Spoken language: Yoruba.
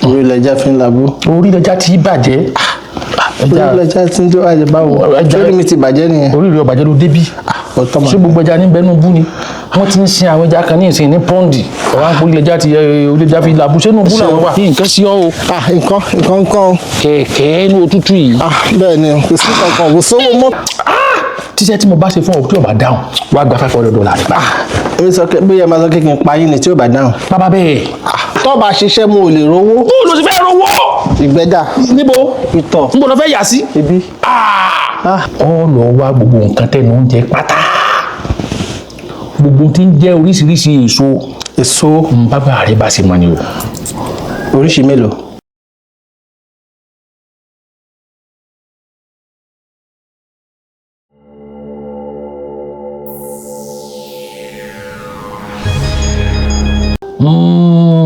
Orí ilẹ̀ fi ń labú. Orí ẹja ti bàjẹ́. Orí ilẹ̀ ti ń jó àjẹ báwo? Sórí mi ti bàjẹ́ nìyẹn. Orí rẹ̀ ọ̀bàjẹ́ ló débí. Ọ̀tọ́ mà. Ṣé gbogbo ẹja ní bẹnu bú ni wọ́n ti ń sin àwọn ẹja kan ní ìsìn ní pọ́ǹdì ọ̀rọ̀ àpò ilẹ̀ ẹja ti orí ẹja fi làbú sínú bú làwọn wà. Nǹkan sí ọ o. Ah, nǹkan nǹkan nǹkan o. Kẹ̀kẹ́ inú òtútù yìí. Ah, bẹ́ẹ̀ ni, kò sí kankan, kò sówó mọ́. Tíṣẹ́ tí mo bá ṣe fún ọ tí o bá dáhùn, wàá gba $500 rẹ pa. Èmi sọ pé bóyá máa sọ pé kí n pa yín ni tí ò bá dáhùn. Bàbá bẹ́ẹ̀. Tó bá ṣiṣẹ́ mo ò lè rówó. Bó ló ti fẹ́ rówó? Ìgbẹ́dà. Níbo? Ìtọ̀. Níbo ló fẹ́ yà sí? Ibi. Ọ lọ wá gbogbo nǹkan tẹnu oúnjẹ pátá, gbogbo tí ń jẹ́ oríṣiríṣi èso. Èso. Bàbá rẹ bá ṣe mọ ni o. Oríṣi mélòó?